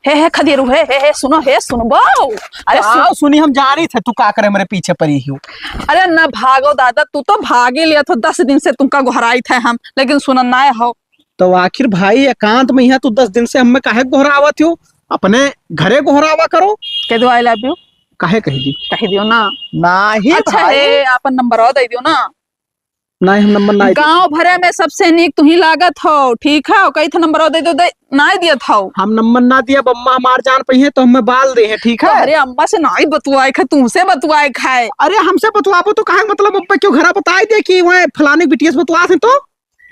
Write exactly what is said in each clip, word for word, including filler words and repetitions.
हे, हे, खदेरू, हे, हे, हे, सुनो, हे, सुनबो। अरे, सुन। आओ, सुनी, हम जानी थे, तू का करे, हमरे पीछे परी ही। अरे, न भागो दादा, तू तो भागी लिया थो, दस दिन से तुमका गोहराई थे हम, लेकिन सुनन ना हो। तो आखिर भाई, एकांत में यहाँ तू दस दिन से हमें काहे गोहरावत हो? अपने घरे गोहरावा करो। कह दो, "I love you।" काहे कही दी? कही दियो ना। नाही अच्छा, भाई। हे, आपन नंबर और दे दियो ना। नाही, हम नंबर नाही दिए। गाँव भरे में सबसे नीक तुही लागत हो, ठीक है? कही था नंबर दे दो, दे, नाही दियत हो। हम नंबर ना दिया, अम्मा हमार जान पई है तो हमें बाल दे है, ठीक है? अरे अम्मा से नाही बतुआए खाए, तुमसे बतुआए खाए। अरे हमसे बतुआबो तो काहे, मतलब अब्बा क्यों घरा बताई दे कि वहाँ फलाने बिटिया से बतुआ थे तो?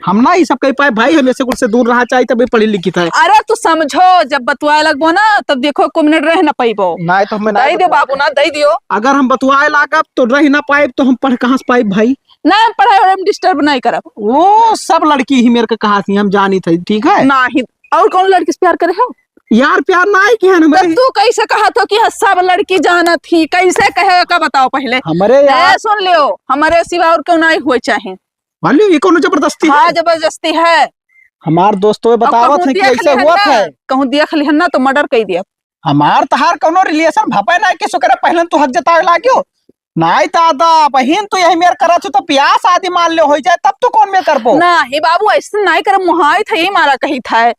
हम ना ये सब कह पाए भाई, हम ऐसे कुछ से दूर रहा चाहिए, तभी पढ़ी लिखी था। अरे तू समझो, जब बतुआए लगबो ना, तब देखो एको मिनट रह ना पाइबो। नाही तो हमें नाही दे दियो बतुआए। बाबू ना, दे दियो। अगर हम बतुआए लागब तो रह ना पाइब, तो हम पढ़ कहाँ से पाइब भाई? ना, हम पढ़ाई वढ़ाई में disturb नहीं करब। वो सब लड़की ही मेरे को कहा थी, हम जानी थे, ठीक है? नाही, और कौन लड़की से प्यार करे हो? यार, प्यार नाही किया ना तब मेरे। तू कैसे कहा थो कि हाँ, सब लड़की जानत ही? कैसे कहे का बताओ पहले। हमरे ए, यार। सुन लियो, हमरे सिवा और क्यों नाही हुए चाहे। मान लियो, ये कौनो जबरदस्ती हाँ, है? जबरदस्ती है। हमार दोस्तों और बतावत कहूँ है कि देख ऐसे लिहन हुआ ना, है। कहूँ देख लिहन ना तो murder कर दिया। हमार तहार कौनो relation भपे ना कि सुकरे पहले तू हक जतावे लाग्यो। नाही दादा, बहिन तू यही मेर करत हो तो ब्याह शादी मान ले हो जाए, तब तू कौन मेर करबो? नाही बाबू, ऐसे नाही कर, मुहाई थे ही मारा कही था।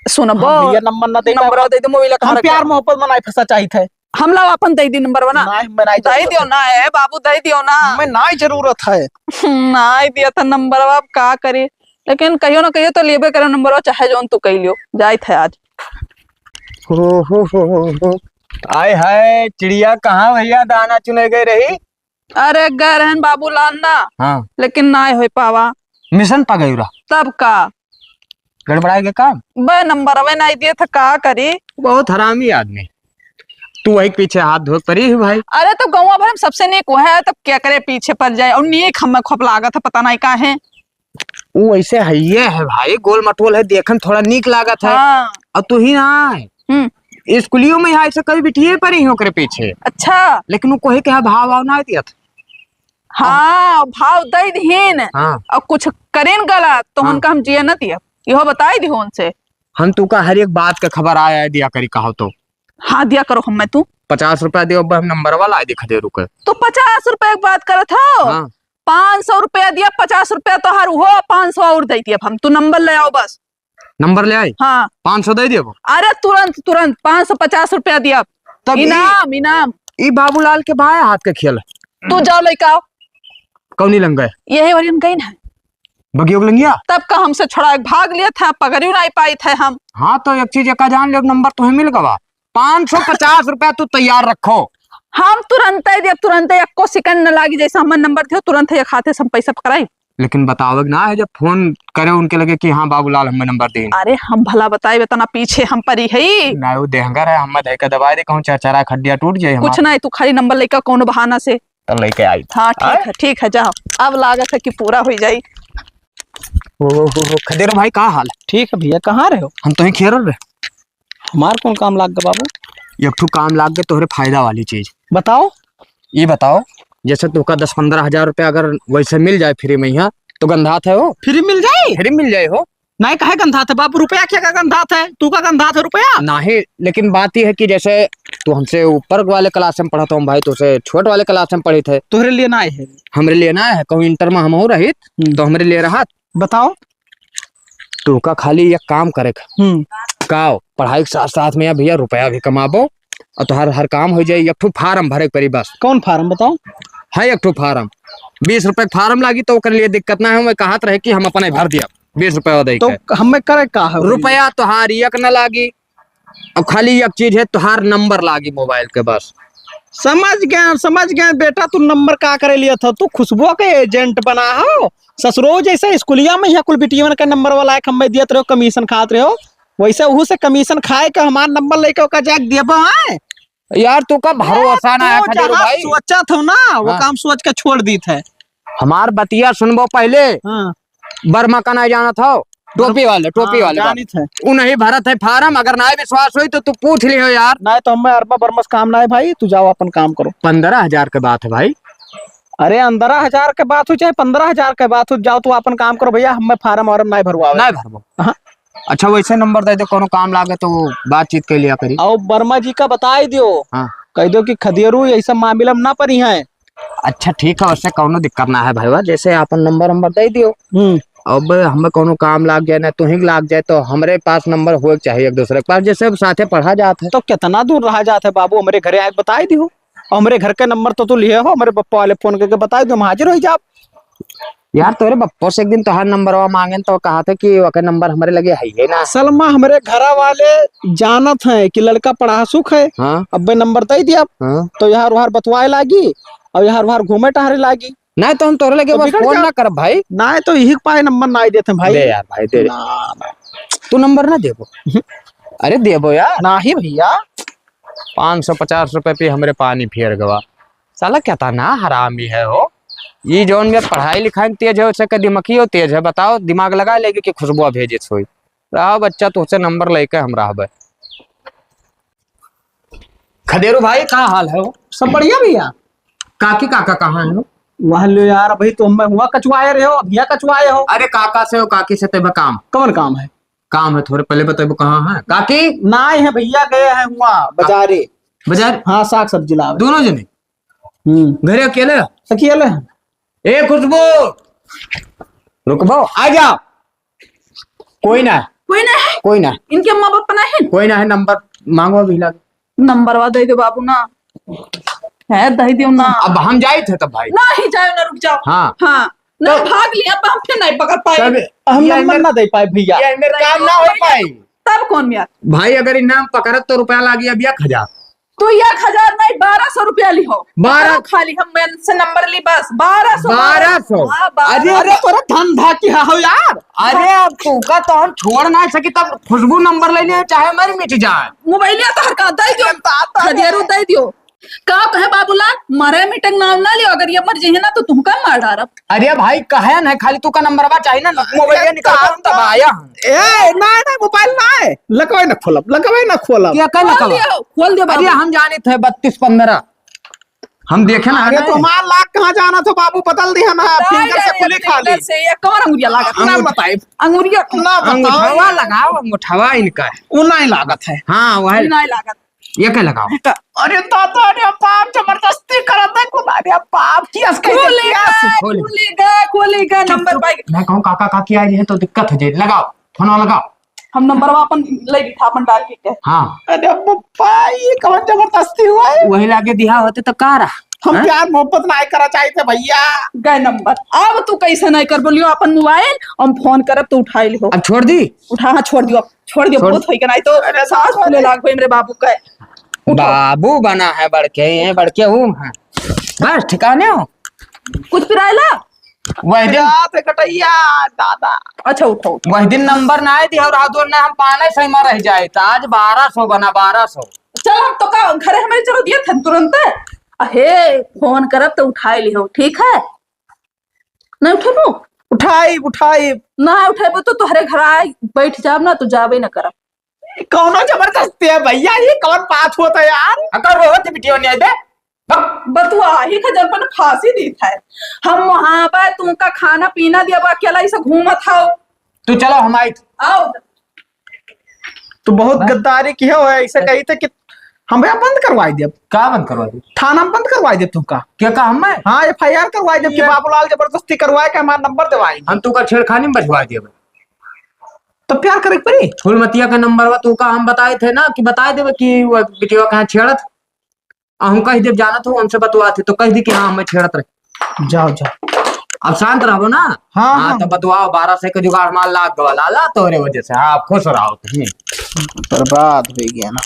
सुनबो? हम भैया नंबर ना दे नंबर दे दे, मोबाइल हम प्यार मोहब्बत में नाही फंसा चाहिए थे। हम लाओ अपन दे दी नंबर ना। नाही, मैं नाही दे जरूरत दियो है। ना, ए बाबू, दे दियो ना। मैं नाही जरूरत है। नाही दिया था नंबर, अब का करी? लेकिन कहियो ना कहियो तो लेबे करे नंबर, चाहे जौन तू कह लियो। जाइत है आज। हो, हो, हो, हो, हो। आय हाय, चिड़िया कहाँ भैया दाना चुने गए रही? अरे, गए रहन बाबूलाल ना, हाँ। लेकिन नाय होय पावा। मिशन पा गई रहा। तब का? गड़बड़ाए के काम? बे, नंबरवे नाय दिए थे, का करी? बहुत हरामी आदमी। तू वही पीछे हाथ धोए परी ही भाई। अरे, तो गौवा भर में सबसे नीक वह है, तब केकरे पीछे पड़ जाए? और नीक हमें खूब लागत है, पता नहीं का है। ऊ ऐसे हइये है भाई, गोल मटोल है, देखन थोड़ा नीक लागत है। हाँ। और तू ही ना है। हम्म। स्कूलियो में यहाँ ऐसे कभी बिटिये परी ही ओकरे पीछे। अच्छा। लेकिन ऊ कोई के यहाँ भाव वाव ना दियत। हाँ, भाव दे दिहिन। हाँ। और कुछ करेन गलत, तो हाँ। उनका हम जिए न दियब। इहो बताई दिहो उनसे। हम तू का हर एक बात का खबर आया है दिया करी कहो तो। हाँ, दिया करो हम मैं तू। पचास रुपया दियो, अब हम नंबर वाला आए दिखा दे रुके। तू पचास रुपया की बात करत हो? हाँ। पाँच सौ रुपया दिया, पचास रुपया तोहार, उहो पाँच सौ और दे दिया हम। तू नंबर ले आओ बस। नंबर ले आई? हाँ। पाँच सौ दे दिया वो? अरे तुरंत, तुरंत पाँच सौ पचास रुपया दिया। तब ई, इनाम, इनाम। ई बाबूलाल के बाएं हाथ के खेल। तू जाओ लइका आओ। कौनी लंग गए? यही वाली गई ना। बगियो के लंगिया? तब का हमसे छुड़ा के भाग लिया था, पकड़ियो नहीं पाई थे हम। हाँ, तो एक चीज एका जान ले, अब नंबर तुम्हें मिल गवा। पाँच सौ पचास रुपया तू तैयार रखो। हम तुरंते दियब, तुरंते, एको सेकंड न लागी, जैसे हमर नंबर दियो, तुरंत एक हाथे से हम पैसा पकड़ाई। लेकिन बतावे के ना है, जब फोन करे उनके लगे कि हाँ बाबूलाल हमें नंबर दे। अरे हम भला बताए, इतना पीछे हम परी है। ना, वो देहंगर है, हमें धइके दबाए दे, कहूँ चरचरा खड्डिया टूट जाए कुछ हमार। नहीं, तू खाली नंबर लेकर कौनो बहाना से। तो लेके आई। हाँ, ठीक आए? है, ठीक है, जाओ। अब लागत है कि पूरा हो जाई। ओ हो हो, खदेरो भाई, का हाल? ठीक है भैया, कहाँ रहे हो? हम तो ही खेरल रहे। हमार कौन काम लाग गए बाबू? एक ठो काम लाग गए तोहरे फायदा वाली चीज। बताओ। ये बताओ, जैसे तोहका दस पन्द्रह हजार रुपया अगर वैसे मिल जाए फ्री में यहाँ, तो गंधात है हो? फ्री मिल जाए? फ्री मिल जाए हो। नहीं, काहे गंधात है बाबू? रुपया क्या का गंधात है? तू का गंधात है रुपया? नहीं, लेकिन बात ये है कि जैसे तू हमसे ऊपर वाले क्लास में पढ़त हो भाई, तो से छोट वाले क्लास में पढ़ित है। तोहरे लिए ना आए है। हमरे लिए ना आए है, कहूँ इंटर में हम हो रहित, हम्म। तो हमरे लिए रहत। बताओ। तोहका खाली एक काम करे के। हम्म। का हो? पढ़ाई के साथ साथ में या भैया रुपया भी कमाबो और तोहार हर काम हो जाए। एक ठो फार्म भरे के पड़ी बस। कौन फार्म बताओ? है एक ठो फार्म, बीस रुपए के फार्म लागी, तो ओकर लिए दिक्कत ना है। मैं कहत रहे कि हम अपने भर दिया बीस रुपया दे तो के। हमें करे का है? रुपया तोहार एक न लागी, अब खाली एक चीज है, तोहार नंबर लागी मोबाइल के बस। समझ गए, समझ गए बेटा, तू नंबर का करे लिया था? तू खुशबुआ के एजेंट बना हो। ससुरो जैसे स्कूलिया में यहाँ कुल बिटियन के नंबर वाला एक हमें दियत रहो, कमीशन खात रहो, वैसे उहू से कमीशन खाए के हमार नंबर लेके ओका जाके देबो है। यार, तू का भरोसा ना है, तू खदेरू जहाँ भाई। सोचत हो ना, वो हाँ। काम सोच के छोड़ दीत है। हमार बतिया सुनबो पहले। हाँ। बर्मा का नहीं जानत हो? टोपी वाले, टोपी हाँ, वाले जानित बाबू। है। उ नहीं भरत है फार्म, अगर ना विश्वास होई तो तू पूछ लियो यार। नहीं तो हमें अरमा बर्मस काम ना है भाई, तू जाओ अपन काम करो। पन्द्रह हजार के बात है भाई। अरे, पन्द्रह हजार के बात हो चाहे पन्द्रह हजार के बात हो, जाओ तू अपन काम करो भैया, हमें फार्म वार्म नहीं भरवावे। नहीं भरबो। हाँ। अच्छा, वैसे नंबर दे दो, कोनो काम लागे तो वो बातचीत कर लिया करी। और वर्मा जी का बताई दियो। हाँ। कह दो कि खदेरू यही सब मामला में ना पड़ी हैं। अच्छा, ठीक है, वैसे कोनो दिक्कत ना है भईया, जैसे आपन नंबर, नंबर दे दियो। हम्म। अब हमें कोनो काम लाग जाए ना, तुहीं लाग जाए, तो हमरे पास नंबर होए के चाहिए एक दूसरे के पास, जैसे अब साथे पढ़ा जात है। तो कितना दूर रहा जात है बाबू, हमरे घरे आके बताई दियो। और हमरे घर के नंबर तो तू लिए हो, हमरे पप्पा वाले फोन करके बताई दियो, हम हाजिर हो जाब। यार, तोरे बप्पो से एक दिन तोहार नंबरवा मांगेन, तो कहा थे कि ओके नंबर हमरे लगे है ही ना। असल में हमरे घरा वाले जानत हैं कि लड़का पढ़ासुक है। हाँ। अब्बे नंबर दे दिया, हाँ। तो यार वहार बतवाए लागी और यार वहार घूमे टहरे लागी। नहीं तो हम तोरे लगे तो बस बिगड़ फोन जा। ना करब भाई। नहीं तो यही पाए नंबर ना ही देते भाई। दे यार भाई, दे। ना, ना। तू नंबर ना देबो। अरे देबो यार। ना ही भैया। पाँच सौ पचास रुपए पे हमरे पानी फेर गवा। साला कितना हरामी है हो। ये जौन में पढ़ाई लिखाई में तेज है, उससे का दिमागियो तेज है। बताओ, दिमाग लगा लेगी कि खुशबुआ भेजे सोई। रहा बच्चा, तुझसे नंबर लेके हम रहबे। खदेरू भाई, का हाल है हो? सब बढ़िया भैया। काकी काका कहाँ है हो? वह लो यार, अभी तो मैं हुआ कचवाए रहे हो, अभिया कचवाए हो। अरे काका से हो, काकी से तेबे काम। कौन काम है? काम है, थोड़े पहले बतेबो कहाँ है। काकी? नाई है भैया, गए हैं हुआ बाजारे। बाजार? हाँ, साग सब्जी लावे। दोनों जने? हम्म। घरे अकेले? अकेले हैं। ए खुशबू, रुकबो, आ जा। कोई ना। कोई ना है? कोई ना। इनके अम्मा पापा ना है? कोई ना है, नंबर मांगो अभी लग। नंबरवा दे दे बाबू ना। है, दे दियो ना। अब हम जाइत है तब भाई। ना ही जाओ ना, रुक जाओ। हाँ। हाँ। नहीं, तो भाग लिया, अब हम फिर नहीं पकड़ पाए। तब हम ये नंबर अंदर ना दे पाए भैया। ये अंदर काम ना हो पाए। तब कौन मियाँ? भाई अगर इन्ना हम पकड़त तो रुपया लागी अब एक हजार। तो एक हजार नहीं, बारह सौ रुपया ली हो। बारह? खाली हम मन से नंबर ली बस, बारह सौ। बारह सौ? हाँ, बारह सौ। अरे, अरे, तोरा धंधा की हो यार। अरे, अब तू का तो हम छोड़ ना सकी, तब खुशबू नंबर ले ले, चाहे मर मिट जाए। मोबाइलिया तो हर का दे दियो, खदेरू दे दियो। का कहे बाबूलाल, मरे मिटे के नाम ना लियो, अगर ये मर जइहे ना तो तुमका मार डारब। अरे भाई, कहे ना, खाली तू का नंबरवा चाहिए ना, मोबाइल अरे निकाल, काम हम तब आया हम। ए, ना, ना, मोबाइल ना है, लगवे ना खोलब, लगवे ना खोलब। क्या का खोल लगवा? दियो, खोल दियो अरे बाबू। हम जाने थे बत्तीस पन्द्रह, हम देखे ना अरे ना। तुम्हार लाख कहाँ जाना था बाबू, बदल दी हम, हाँ, ना, फिंगर से अरे, खुली फिंगर खाली। से, ये कौन अंगुरिया लागत? ना अंगूठ-, बताइब। अंगुरिया ना बताओ। अंगूठवा लगाओ, अंगूठवा इनका है। वो नहीं लागत है। हाँ, वह नहीं लागत। ये क्या लगाओ? अरे दादा, अरे बाप, जबरदस्ती करत है, खुदा रे बाप, की अस कह दे, खुलेगा, की अस? खोल। खुलेगा, खुलेगा, चुप, नंबर चुप। पाई। मैं कहूँ काका काकी आ रही है तो दिक्कत हो जाए, लगाओ, फोन लगाओ। हम नंबरवा अपन ले ली था, अपन डाल के क्या? हाँ। अरे पप्पा, ये कौन जबरदस्ती हुआ है? वही लागे दिहा होते तो का रहा? हम हैं? प्यार मोहब्बत ना करा चाहिए थे भैया। गए नंबर। अब तू कैसे नहीं कर बोलियो अपन मोबाइल, हम फोन करब तो उठाई लिहो। अब छोड़ दी? उठा, हाँ, छोड़ दियो, छोड़ दियो, छोड़। बहुत होई के, नहीं तो अरे सांस बाबा फूले रे। लाग होई मेरे बाबू का। उठो। बाबू बना है बड़के, ये बड़के हूँ, हाँ। बस ठिकाने हो। कुछ पिरायला? वही दिन रात है कटैया, दादा। अच्छा, उठो, उठो। वही दिन नंबर ना आए थे और आज ना हम पाने सही में रह जाए, तो आज बारह सौ बना, बारह सौ। चलो, हम तो का घरे हमारे चलो दिए थे तुरंत। अहे, फोन करब तो उठाए लिहो, ठीक है? नहीं उठेबो? उठाइब, उठाइब। ना उठेबो तो तोहरे घर आए, बैठ जाब ना, तो जाबे ना करब। कौनो जबरदस्ती है भैया, ये कौन बात होता है यार? अगर रोहत बिटियो नहीं दे। बक-, बतुआ ही खजन पर फांसी दी था। हम वहां पर तुमका खाना पीना दिया, अकेला ऐसे घूमत हो। तू चलो, हम आइत। आओ। तू बहुत हैं? गद्दारी की हो, ऐसे कही थे कि हम भैया बंद करवाई देब। का बंद करवाई देब? थाना में बंद करवाई देब तुमका। क्या कहा हमें? हाँ, एफ आई आर करवाई देब कि ये बाबूलाल जबरदस्ती करवाए के हमारा नंबर देवाई। हम तुमका छेड़खानी में बजवाई देब। तो प्यार करे के पड़ी। फूलमतिया का नंबर बा, तुमका हम बताए थे ना कि बताए देबे कि वो बिटिया कहाँ छेड़त। आ हम कह देब जानत हो, हमसे बतवा थे तो कह दी कि हाँ, हमें छेड़त रहे। जाओ, जाओ। अब शांत रहबो ना? हाँ, हाँ, हाँ। तो बतवाओ, बारह सौ के जुगाड़ मार लाग गवा लाला तोरे वजह से। हाँ, अब खुश रहो तुम। बर्बाद हो गया ना।